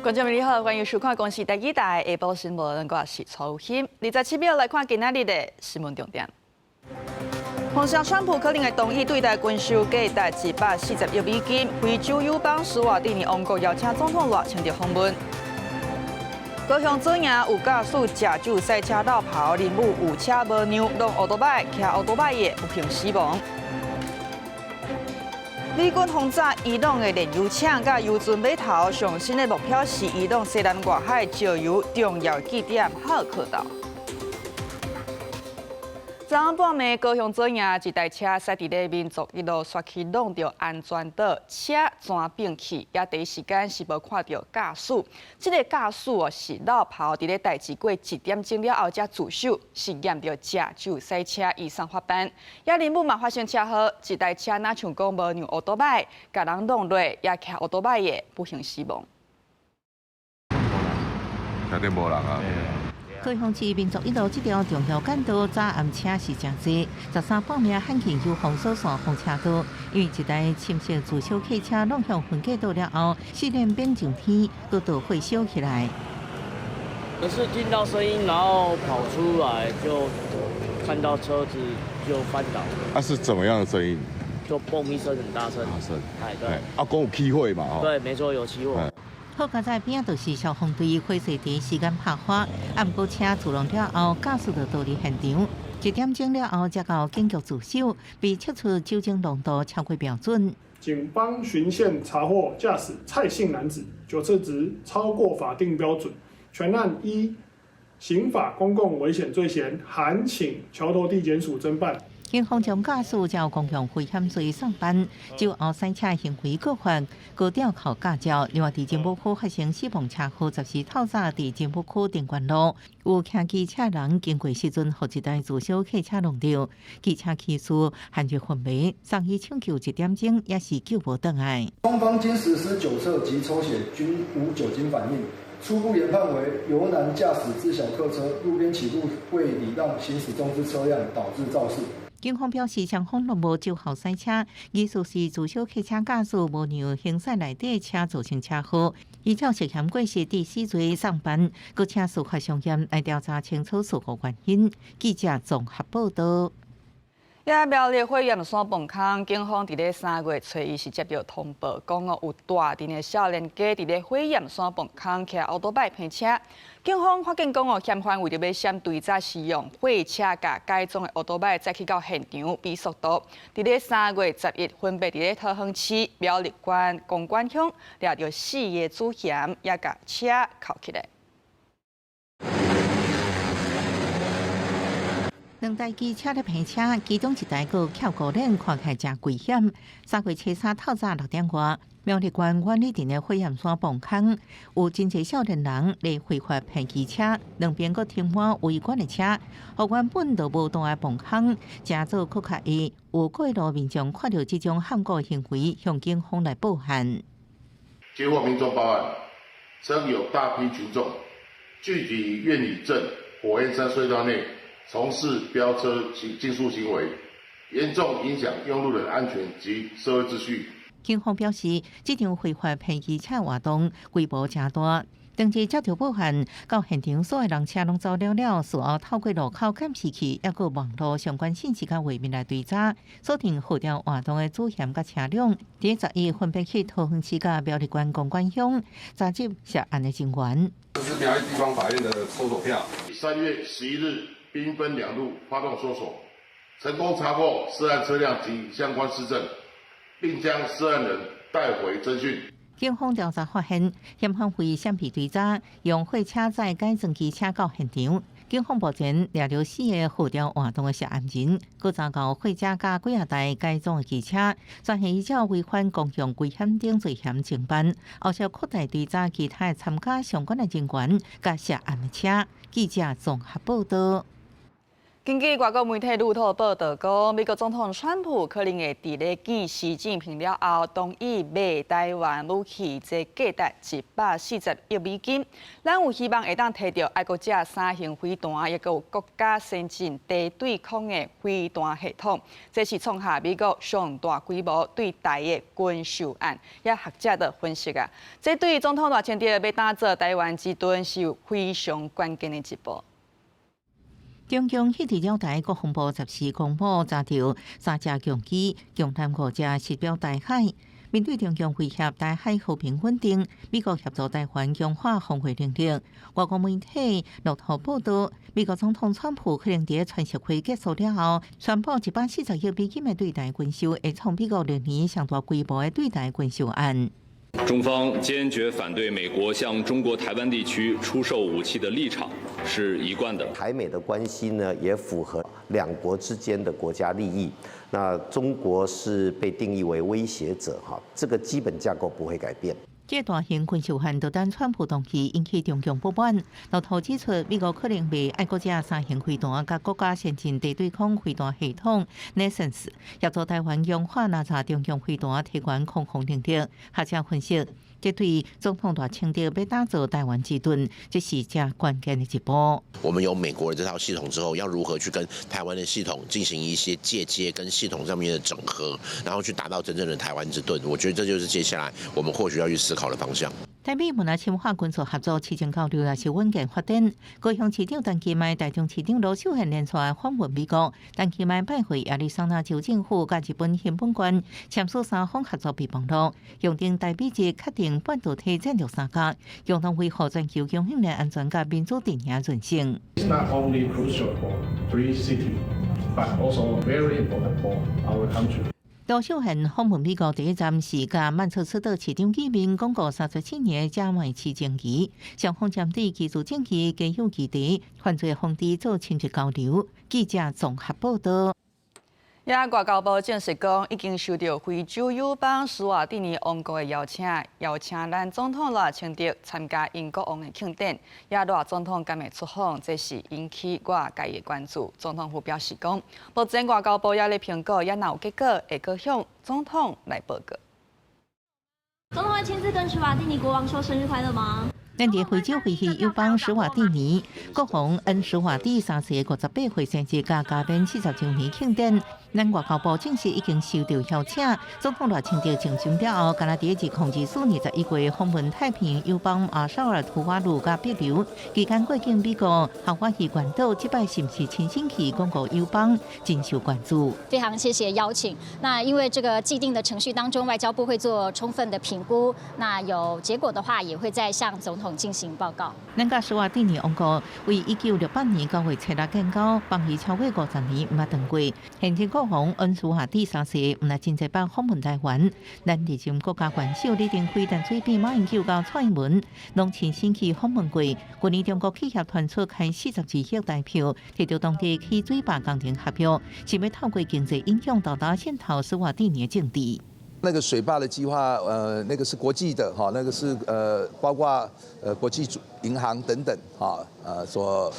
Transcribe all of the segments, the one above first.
觀眾朋友你好，歡迎收看《公視第一台下晡新聞》，我是曹欣。27秒來看今仔日的新聞重點。風聲川普可能會同意對台軍售價值140億美金，非洲友邦史瓦蒂尼王國邀請總統賴清德訪問。高雄左營有駕駛食酒賽車落跑，林武有車無讓，挵歐多擺，騎歐多擺的不幸死亡。美軍轟炸伊朗的煉油廠佮油船碼頭，上新的目標是伊朗西南外海石油重要據點哈爾克島。昨昏半暝，高雄左營一台車駛佇咧民族一路，煞去挵著安全島，車全變去，也第一時間是無看著駕駛。這个駕駛哦是落跑佇咧代誌過一點鐘了後才自首，是驗著食酒賽車醫送發辦。也林武嘛發生車禍，一台車若像講無讓歐多擺，共人挵落，也騎歐多擺的不幸死亡。車頂無人啊！高雄市民族一路這條重要幹道，早暗車是誠濟。13半暝罕見有封鎖線封車道，因為一台深色自小客車挵向分隔島了後，四輪變上天，閣導火燒起來。可是聽到聲音，然後跑出來就看到車子就翻倒。啊，是怎麼樣的聲音？就嘣一聲，很大聲。大聲。哎，對。啊，講有起火嘛？對，沒錯，有起火。好佳哉邊仔就是消防隊火勢第一時間拍火，啊，毋過車自撞了後，駕駛就逃離現場。一點鐘了後，才到警局自首，被測出酒精濃度超過標準。警方循線查獲駕駛蔡姓男子酒測值超過法定標準，全案依刑法公共危險罪嫌，函請橋頭地檢署偵辦。警方將駕駛照公共危險罪送辦，酒後賽車行為過犯，閣吊考駕照。另外，佇中部區發生死亡車禍，14透早佇中部區電關路，有騎機車人經過時陣，予一台自小客車挵著，機車騎士陷入昏迷，送醫搶救一點鐘也是救無轉來。雙方經實施酒測及抽血均無酒精反應，初步研判為由男駕駛自小客車路邊起步未禮讓行駛中之車輛，導致肇事。警方表示，雙方攏無酒後賽車，疑似是自小客車駕駛無讓行駛內底車造成車禍，依照涉嫌過失致死罪送辦，閣請司法相驗來調查清楚事故原因。記者綜合報道。也苗栗火焰山磅空，警方佇咧3月初一是接著通報，講哦有大陣的少年家佇咧火焰山磅空騎歐多擺騙車。警方發現講哦，嫌犯為著欲閃追查，是用貨車共改裝的歐多擺載去到現場比速度。佇咧3月11，分別佇咧桃園市苗栗縣公館鄉掠著四个主嫌，也共車銬起來。兩台機車咧拼車，其中一台閣翹高鏈，看起來誠危險。3月初三透早6點外，苗栗縣苑裡鎮的火焰山磅空，有真濟少年人咧非法騙機車，兩邊閣停滿違規的車，予原本就無大的磅空，誠做閣較狹。有過路民眾看著這種譀古行為，向警方來報案。接獲民眾報案，稱有大批群眾聚集苑裡鎮火焰山隧道內，從事飆車競速行為，嚴重影響用路人安全及社會秩序。警方表示，這場非法騙機車活動規模誠大。當日接著報案，到現場所有人車攏走了了，事後透過路口監視器，抑閣網路相關信息佮畫面來追查，鎖定呼調活動的主嫌佮車輛。佇11分別去桃園市佮苗栗縣公館鄉查緝涉案的人員。這是苗栗地方法院的搜索票。3月11日，兵分兩路發動搜索，成功查獲涉案車輛及相關事證，並將涉案人帶回偵訊。警方調查發現，嫌犯為閃避追查，用貨車載改裝機車到現場。警方目前掠著四个呼調活動的涉案人，閣查到貨車佮幾仔台改裝的機車，全係依照違反公共危險等罪嫌偵辦，後續擴大追查其他參加相關的人員佮涉案的車。記者綜合報道。根據外國媒體路透報道講，美國總統川普可能會佇咧見習近平了後，同意賣台灣武器，這價值140億美金。咱有希望會當提著愛國者三型飛彈，抑閣有國家先進地對空的飛彈系統，這是創下美國上大規模對台的軍售案。也學者就分析啊，這對總統賴清德欲打造台灣之盾是有非常關鍵的一步。中共彼佇了台國防部14公布查著三隻共機，共艦五隻實標台海。面對中共威脅台海和平穩定，美國協助台灣強化防衛能力。外國媒體路透報道，美國總統川普可能佇川習會結束了後，宣布140億美金的對台軍售，會創美國歷年上大規模的對台軍售案。中方堅決反對美國向中國台灣地區出售武器的立場是一貫的。台美的關係呢，也符合兩國之間的國家利益。那中國是被定義為威脅者，哈，這個基本架構不會改變。這大型軍售案都等川普同意，引起中共不滿。路透指出，美國可能賣愛國者三型飛彈佮國家先進地對空飛彈系統 NASAMS，協助台灣強化攔截中共飛彈提懸空防能力。學者分析，這對總統賴清德欲打造台灣之盾，這是誠關鍵的一步。我們有美國的這套系統之後，要如何去跟台灣的系統進行一些介接跟系統上面的整合，然後去達到真正的台灣之盾？我覺得這就是接下來我們或許要去思考的方向。台美毋但深化軍事合作，市政交流也是穩健發展。高雄市長陳其邁、台中市長盧秀燕連續訪問美國，陳其邁拜會亞利桑那州政府佮日本熊本縣，簽署三方合作備忘錄，約定台美日確定半導體戰略三角，共同維護全球供應鏈安全佮民主陣營韌性。 It's not only crucial for three cities, but also very important for our country. 盧秀燕訪問美國第一站是佮曼徹斯特市長見面，鞏固37年姐妹市情誼，雙方針對技術政治、經濟議題、犯罪防治做深入交流。記者綜合報道。也外交部證實講，已經收到非洲友邦史瓦蒂尼王國的邀請，邀請咱總統賴清德參加𪜶國王的慶典。也賴總統敢會出訪，這是引起外界的關注。總統府表示講，目前外交部也咧評估，也若有結果，會閣向總統來報告。總統會親自跟史瓦蒂尼國王說生日快樂嗎？咱佇非洲飛去友邦史瓦蒂尼國王恩史瓦蒂三世58歲生日佮加冕40週年慶典，咱外交部證實已經收到邀請，總統賴清德上任了後，敢若佇2024年21月訪問太平洋友邦馬紹爾、吐瓦魯佮帛琉，期間過境美國夏威夷群島，這擺是毋是親身去鞏固友邦，真受關注。非常謝謝邀請。那因為這個既定的程序當中，外交部會做充分的評估，那有結果的話，也會再向總統進行報告。咱佮史瓦蒂尼王國為1968年9月7日建交，邦誼超過50年毋捌斷過。現任國王恩蘇瓦蒂三世毋但真濟擺訪問台灣，咱歷任國家元首李登輝、陳水扁、馬英九佮蔡英文，攏親身去訪問過。去年中國企業傳出開42億台票，提著當地起水壩工程合約，是欲透過經濟影響到達滲透史瓦蒂尼的政治。那個水壩的計劃，那個是國際的，哈，那個是包括國際銀行等等，哈，所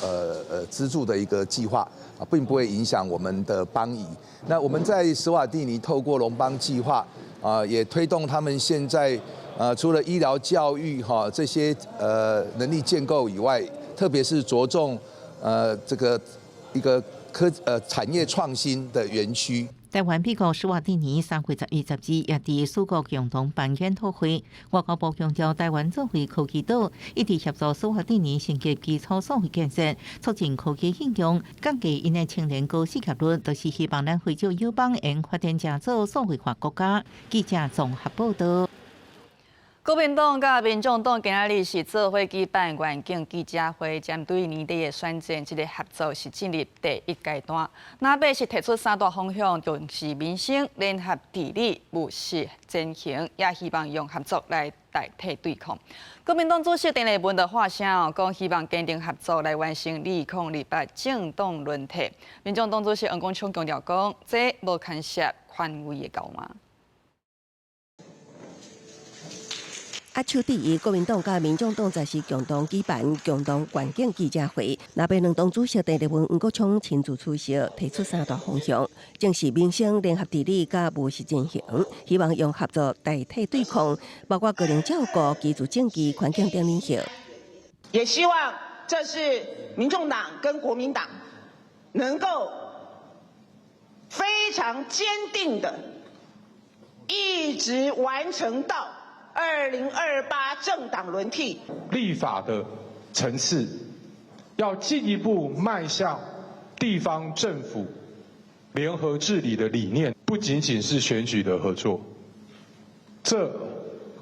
資助的一個計劃，啊，並不會影響我們的邦誼。那我們在史瓦蒂尼透過龍邦計劃，啊，也推動他們現在，除了醫療、教育，哈這些能力建構以外，特別是着重，這個一個產業創新的園區。台灣、美國、史瓦蒂尼3月11、12也佇四國共同辦研討會。外交部強調，台灣作為科技島，一直協助史瓦蒂尼升級基礎數位建設，促進科技應用，降低𪜶的青年高失業率，就是希望咱非洲友邦會發展成做數位化國家。記者綜合報道。國民黨佮民眾黨今仔日是做伙舉辦願景記者會，針對年底的選戰，這個合作是進入第一階段。那尾是提出三大方向，重視民生、聯合治理、務實前行，也希望用合作來代替對抗。國民黨主席鄭麗文就發聲哦，講希望堅定合作來完成2028政黨輪替。民眾黨主席黃國昌強調講，這無牽涉權位的交換。握手致意，國民黨佮民眾黨則是共同舉辦共同願景記者會。藍白兩黨主席鄭麗文、黃國昌親自出席，提出三大方向，正是民生聯合治理佮務實進行，希望用合作代替對抗，包括個人照顧、居住正義、環境等領域。也希望這是民眾黨跟國民黨能夠非常堅定的，一直完成到2028政黨輪替。立法的層次要進一步邁向地方政府聯合治理的理念，不僅僅是選舉的合作，這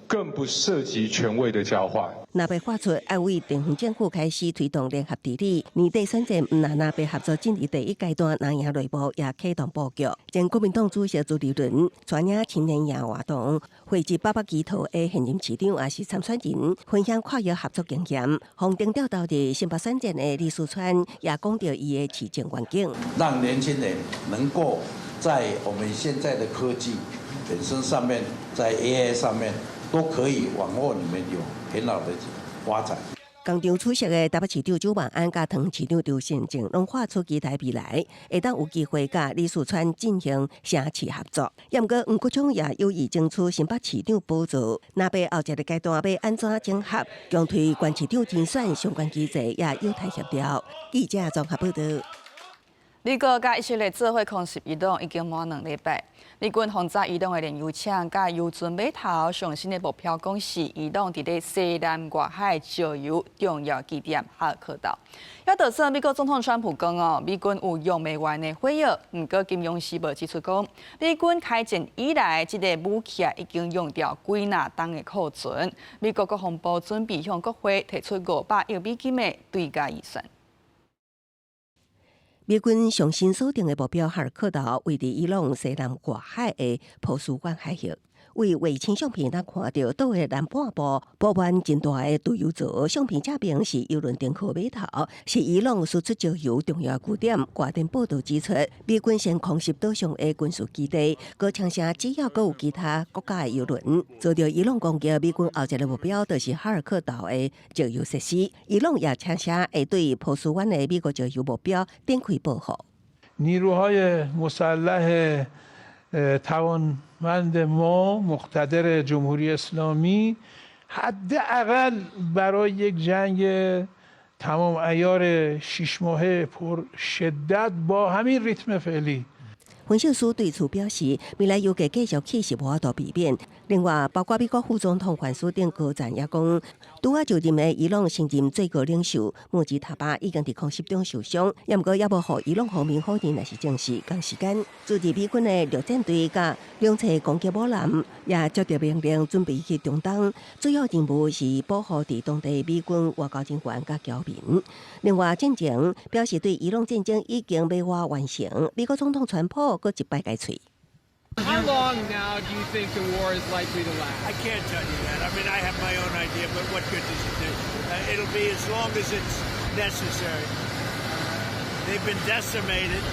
更不涉及權位的交換。藍白發出愛為地方政府開始推動聯合治理，年底選戰毋但藍白合作進入第一階段，藍營內部也啟動布局。前國民黨主席朱立倫帶領青年營活動，匯集八百旗頭的現任市長也是參選人，分享跨越合作經驗。黃定調到佇新北選戰的李四川也講著伊的市政願景，讓年輕人能夠在我們現在的科技本身上面，在 AI 上面都可以往後你們有很好的發展。共場出席的台北市長蔣萬安佮桃園市長劉善政，攏發出期待未來會當有機會佮李四川進行城市合作。也毋過黃國昌也有意爭取新北市長寶座。藍白後一个階段欲按怎整合，強推縣市長人選相關機制也有待協調。記者綜合報道。美國佮以色列做伙空襲伊朗已經滿2禮拜。美軍轟炸伊朗的煉油廠佮油船碼頭，上新的目標講是伊朗佇咧西南外海石油重要基點哈爾克島。也就算美國總統川普講哦，美軍有用袂完的火藥，毋過金融時報指出講，美軍開戰以來，這个武器已經用掉幾若冬的庫存。美國國防部準備向國會提出500億美金的追加預算。美軍上新鎖定的目標哈爾克島，位佇伊朗西南外海的波斯灣海域。為衛星相片，咱看著島的南半部布滿真大的堆油槽，相片這邊是油輪停靠碼頭，是伊朗輸出石油重要據點。外電報道指出，美軍先空襲島上的軍事基地，閣槍聲只要閣有其他國家的油輪遭著伊朗攻擊，美軍後一个目標就是哈爾克島的石油設施。伊朗也聲稱會對波斯灣的美國石油目標展開報復。 نیروهای مسلح توانمند ما مقتدر جمهوری اسلامی حداقل برای یک جنگ تمام عیار 6 ماهه پر شدت با همین ریتم فعلی 分析師對此表示，未來油價繼續起是無法度避免。另外，包括美國副總統范斯等高層也講，拄仔就任的伊朗新任最高領袖穆吉塔巴已經佇空襲中受傷，也毋過猶無予伊朗方面否認，抑是證實。仝時間，駐佇美軍的陸戰隊佮兩棲攻擊母艦也接著命令準備去中東，主要任務是保護佇當地美軍外交人員佮僑民。另外，戰前表示對伊朗戰爭已經欲倚完成，美國總統川普閣一擺改喙。 How long now do you think the war is likely to last? I can't tell you that. I mean, I have my own idea, but what good does it do? It'll be as long as it's necessary. They've been decimated.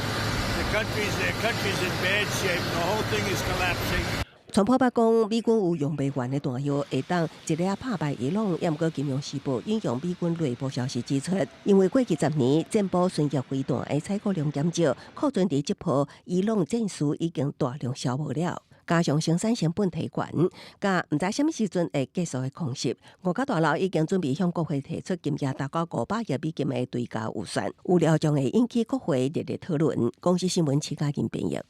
Their country's in bad shape. The whole thing is collapsing. 川普捌講，美軍有用袂完的彈藥，會當一下拍敗伊朗。也毋過，金融時報引用美軍內部消息指出，因為過去10年戰斧巡弋飛彈的採購量減少，庫存佇這波伊朗戰事已經大量消耗了。加上生產成本提懸，佮毋知啥物時陣會結束的空襲，五角大樓已經準備向國會提出金額達到500億美金的追加預算，預料將會引起國會熱烈討論。公視新聞徐嘉仁編譯。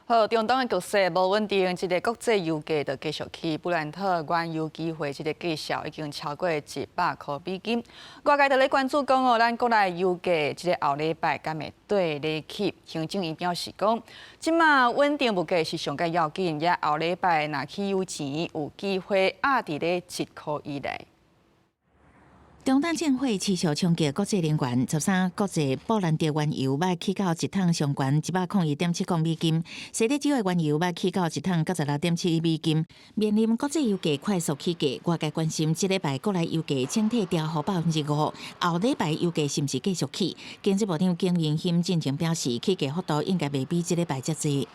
好，中東的局勢無穩定，這个國際油價就繼續起。布蘭特原油期貨這个價數已經超過100塊美金。外界就咧關注講哦，咱國內油價這个後禮拜敢會綴咧起？行政院表示講，這馬穩定物價是上蓋要緊，也後禮拜若起油錢有機會壓佇咧7塊以內。中東戰火持續衝擊國際能源，13國際布蘭特原油欲起到一桶上懸101.70美金，西德州的原油欲起到一桶96.7美金。面臨國際油價快速起價，外界關心這禮拜國內油價整體調幅5%，後禮拜油價是毋是繼續起？經濟部長景榮興進前表示，起價幅度應該袂比這禮拜遮濟。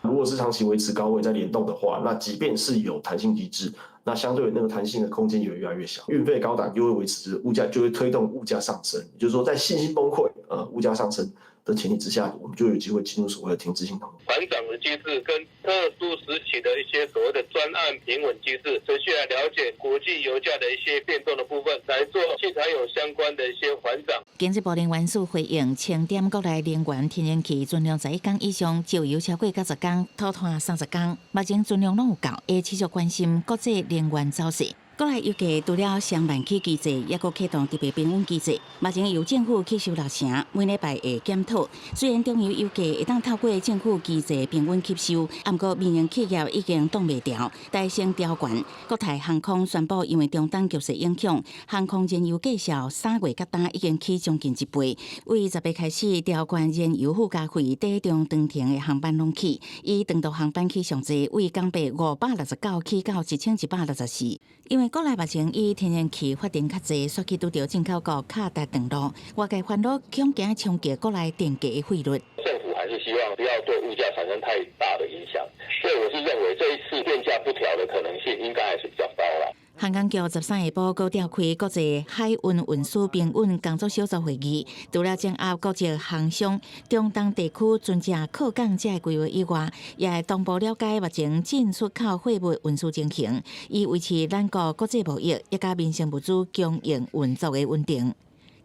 如果是長期維持高位在聯動的話，那即便是有彈性機制，那相對那個彈性的空間也會越來越小。運費高檔又會維持物價，就會推動物價上升。也就是說，在信心崩潰、物價上升的前提之下，我們就有機會進入所謂的停滯性通膨。緩漲的機制跟特殊時期的一些所謂的專案平穩機制，持續來了解國際油價的一些變動的部分，來做汽柴油相關的一些緩漲。經濟部能源署回應，清點國內能源天然氣存量11工以上，石油超過90工，土炭30工，目前存量攏有夠，會持續關心國際能源走勢。國內油價除了雙萬起機制，抑閣啟動特別平穩機制。目前由政府吸收6成，每禮拜會檢討。雖然中油油價會當透過政府機制平穩吸收，毋過民營企業已經擋袂牢，代先調懸。國泰航空宣布，因為中東局勢影響，航空燃油價數3月佮今已經起將近一倍。為10月開始調懸燃油附加費，短中長程的航班攏起，以長途航班起上濟，為港幣569起到1164。因為國內目前以天然氣發電較濟，煞去拄著進口國卡達斷路，外界煩惱恐驚衝擊國內電價的匯率。政府還是希望不要對物價產生太大的影響，所以我是認為這一次電價不調的可能性應該還是比較高啦。航空局13下晡閣召開國際海運運輸平穩工作小組會議，除了掌握國際航商中東地區船隻靠港這个規劃以外，也會同步了解目前進出口貨物運輸情形，以維持咱國國際貿易以及民生物資供應運作的穩定。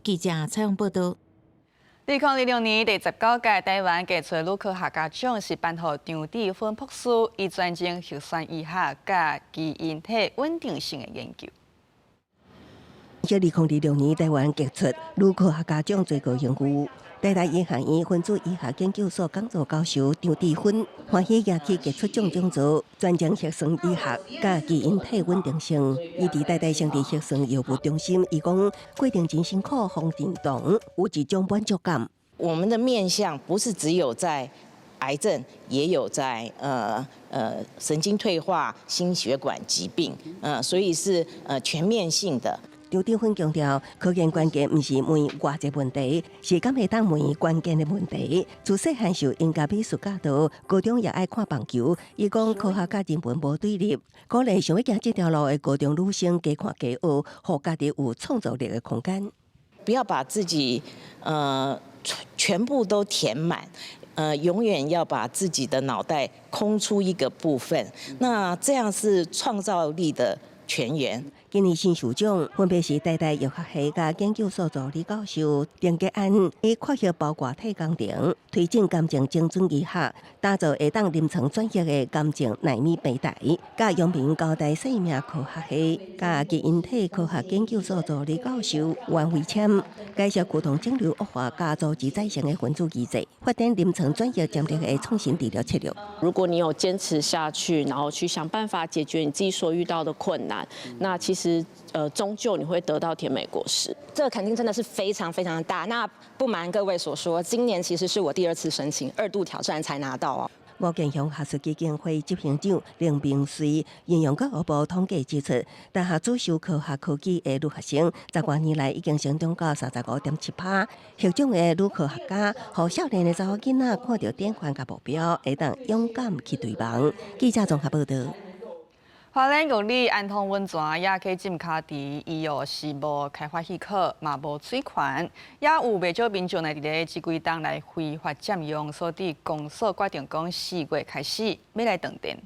記者採訪報道。2026年第19屆台灣傑出女科學家獎是頒予張智芬博士，伊專精核酸醫學佮基因體穩定性的研究。 2026年台灣傑出女科學家獎最高榮譽，台大醫學院分子醫學研究所講座教授張智芬歡喜攑起傑出獎獎座，專精核酸醫學佮基因體穩定性。伊佇台大成立核酸藥物中心，伊講過程真辛苦，予認同，有一種滿足感。我們的面向不是只有在癌症，也有在神經退化、心血管疾病，所以是全面性的。張智芬強調，科研關鍵毋是問偌濟問題，是敢會當問關鍵的問題。自細漢受音樂美術教導，高中也愛看棒球。伊講科學佮人文無對立，鼓勵想欲行這條路的高中女生加看加學，予家己有創造力的空間。不要把自己全部都填滿。永遠要把自己的腦袋空出一個部分，那這樣是創造力的泉源。今年新授獎分別是台大藥學系佮研究所助理教授丁杰安，以跨核包裹體工程推進癌症精準醫學，打造會當臨床轉譯的癌症納米平台。佮陽明交大生命科學系佮基因體科學研究所助理教授袁慧謙，介紹驅動腫瘤惡化佮組織再生的分子機制，發展臨床轉譯潛力的創新治療策略。如果你有堅持下去，然後去想辦法解決你自己所遇到的困難，那其實終究你會得到甜美果實。這個肯定真的是非常非常的大。那不瞞各位所說，今年其實是我第二次申請，二度挑戰才拿到哦。吳建雄學術基金會執行長林明瑞引用教育部統計指出，大學主修科學科技的女學生，10多年來已經成長到35.7%。獲獎的女科學家，予少年的查某囡仔看著典範佮目標，會當勇敢去追夢。記者綜合報道。花蓮玉里安通溫泉野溪浸跤池，伊哦是無開發許可，嘛無水權，也有袂少民眾來佇咧這幾冬來非法佔用，所以公所決定講4月開始欲來斷電。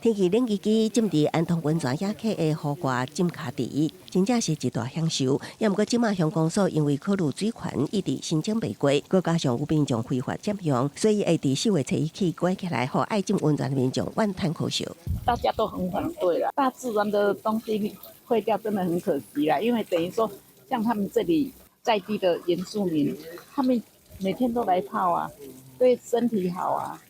天氣冷吱吱，浸佇安通溫泉野溪的戶外浸跤池，真正是一大享受。也毋過，這馬鄉公所因為考慮水權一直申請袂過，閣加上有民眾非法佔用，所以會佇4月初1起關起來，予愛浸溫泉的民眾怨嘆可惜。大家都很反對啦，大自然的東西廢掉真的很可惜啦，因為等於說，像他們這裡在地的原住民，他們每天都來泡啊，對身體好啊。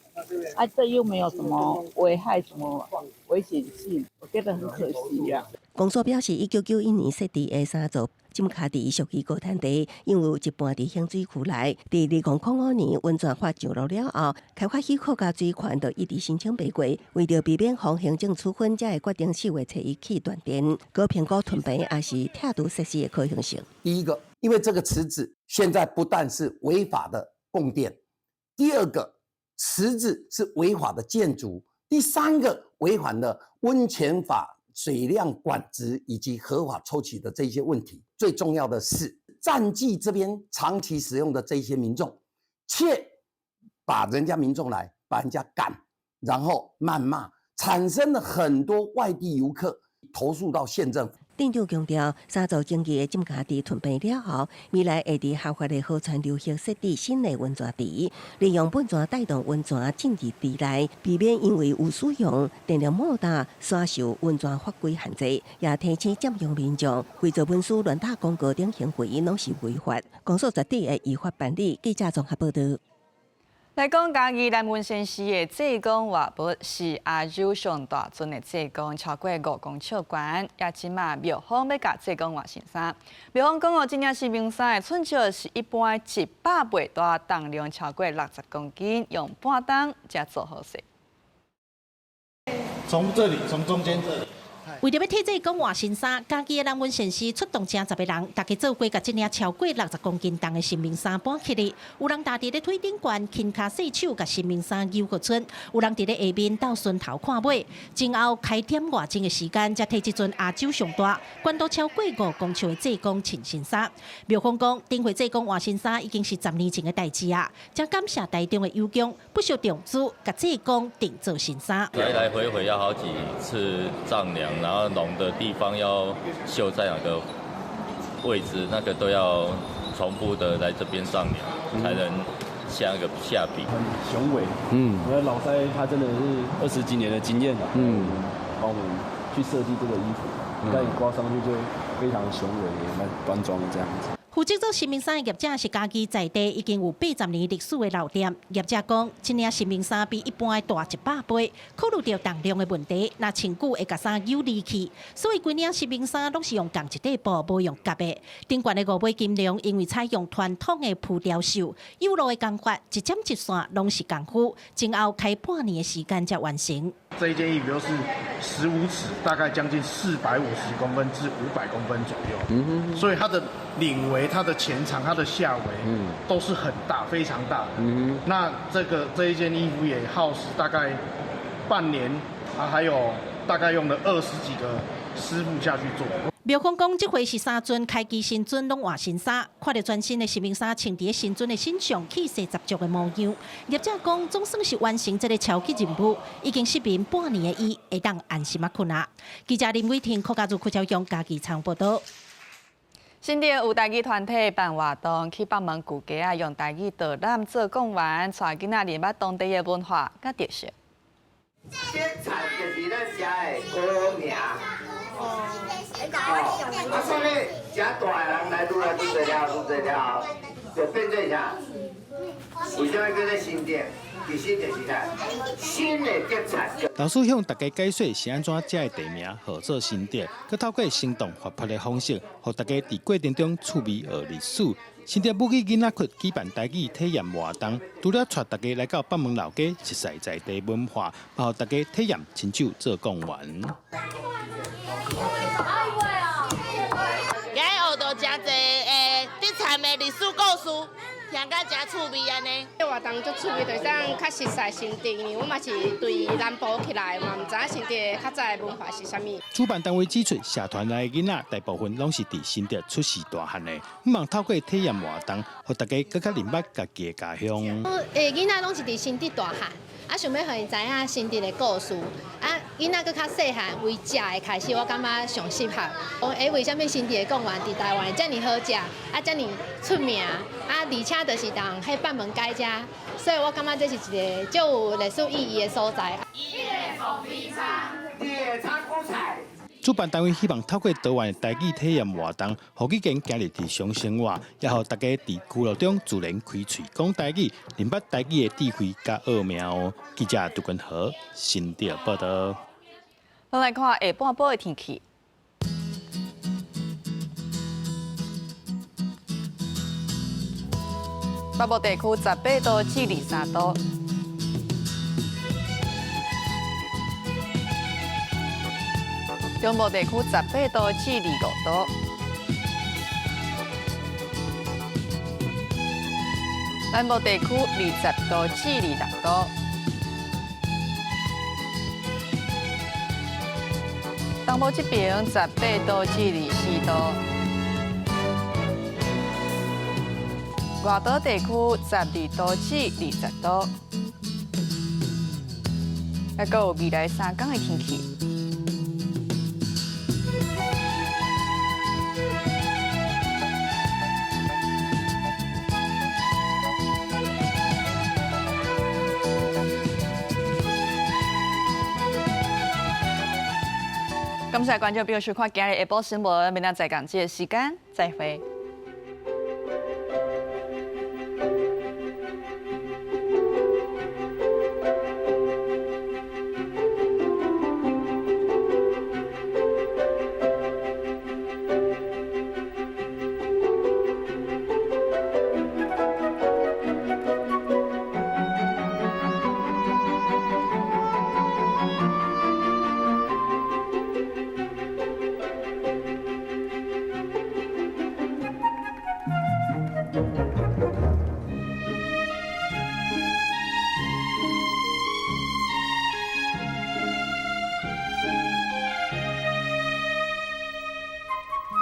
啊，這又沒有什麼危害，什麼危險性，我覺得很可惜呀。公所表示，1991年設置的三座浸跤池屬於高灘地，因為有一半佇興水區內。佇2005年溫泉法上路了後，開發許可佮水權就一直申請袂過，為著避免予行政處分，才會決定4月初1起斷電。閣評估吞併抑是拆除設施的可行性。第一個，因為這個池子現在不但是違法的供電，第二個。池子是違法的建築，第三個違反了溫泉法水量管制以及合法抽取的這些問題。最重要的是，佔據這邊長期使用的這些民眾，卻把人家民眾來把人家趕，然後謾罵，產生了很多外地遊客投訴到縣政府。店長強調，三座爭議的浸家池吞併了後，未來會佇合法的河川流域設置新的溫泉池，利用噴泉帶動溫泉進入池內，避免因為有使用電力莫大，煞受溫泉法規限制。也提醒佔用民眾，偽造文書、亂打廣告等行為攏是違法，公所絕對會依法辦理。記者綜合報道。來講嘉義南溫仙寺的濟公活佛是亞洲上大尊的濟公，超過5公尺懸，也這馬廟方欲共濟公換新衫。廟方講哦，這領神明衫的寸尺是一般的100倍大，重量超過60公斤，用半冬才做好勢。從這裡，從中間這裡。為著欲替濟公換新衫，嘉義的南溫善寺出動成十个人，大家做伙共這領超過60公斤重的神明衫搬起來。有人踏佇咧腿頂懸，輕跤細手共神明衫扭過出；有人佇咧下面鬥順頭看尾。前後開點外鐘的時間，才替這尊亞洲上大、懸度超過5公尺的濟公穿新衫。廟方講，頂回濟公換新衫已經是10年前的代誌啊！真感謝台中的友鄉不惜重資，共濟公訂做新衫。來來回回要好幾次丈量。然後龍的地方要繡在哪個位置，那個都要重複的來這邊丈量，才能下個下筆。很雄偉，我的老師他真的是20幾年的經驗，幫我們去設計這個衣服，你看你掛上去就非常雄偉，也蠻端莊的這樣子。負責做神明衫的業者是嘉義在地已經有80年歷史的老店。業者講，這領神明衫比一般的大100倍，考慮著重量的問題，若穿久會共衫扭離去，所以規領神明衫攏是用仝一塊布，無用夾的。頂懸的五尾金龍，因為採用傳統的浮雕繡，有路的工法，一針一線攏是功夫，前後開半年的時間才完成。這一件衣服就是15尺，大概將近450公分至500公分左右。所以它的領圍、它的前長、它的下圍，都是很大，非常大。那這個這一件衣服也耗時大概半年，啊，還有大概用了20幾個師傅下去做。廟方講，這回是三尊開基神尊攏換新衫，看著全新的神明衫穿佇神尊的身上，氣勢十足的模樣。業者講，總算是完成這個超級任務，已經失眠半年的伊，會當安心仔睏啊。記者林偉婷、柯家如、柯昭勇嘉義採訪報導。新竹有台語團體辦活動，去北門舊街仔，用台語導覽做講員，帶囡仔認捌當地的文化佮特色。這菜就是咱食的歌名。哦，啊，所以遮大的人來愈來愈濟了，愈濟了後，就變做啥？為啥物叫做新竹？其實就是啥？新的竹菜。老師向大家解說是按怎這个地名號做新竹，閣透過生動活潑的方式，予大家佇過程中趣味學歷史。新竹母語囡仔窟舉辦台語體驗活動，除了帶大家來到北門老街熟悉在地文化，嘛予大家體驗親手做貢丸。今日學著誠濟竹塹的歷史故事，聽甲誠趣味按呢。這活動足趣味，就是講較熟悉新竹，因為我嘛是對南部起來，嘛毋知影新竹較早的文化是啥物。主辦單位指出，社團內的囡仔大部分攏是佇新竹出世大漢的，希望透過體驗活動，予大家閣較認捌家己的家鄉。囡仔攏是佇新竹大漢，啊，想欲予𪜶知影新竹的故事。啊，囡仔閣較細漢，為食的開始，我感覺上適合。講欸，為啥物新竹的貢丸佇台灣遮爾好食，啊，遮爾出名？啊，而且就是佇彼北門街遮，所以我感覺這是一個足有歷史意義的所在。主辦單位希望透過多元的台語體驗活動，予語言行入日常生活，也予大家佇娛樂中自然開喙講台語，認捌台語的智慧佮奧妙。記者杜根和新竹報道。咱來看下半晡的天氣。北部地區18度至23度。中部地區18度至25度。南部地區20度至26度。東部這邊18度至24度。外島地區12度至20度。還閣有未來3工的天氣。感謝觀眾朋友收看今日下晡新聞，明仔載仝這个時間再會。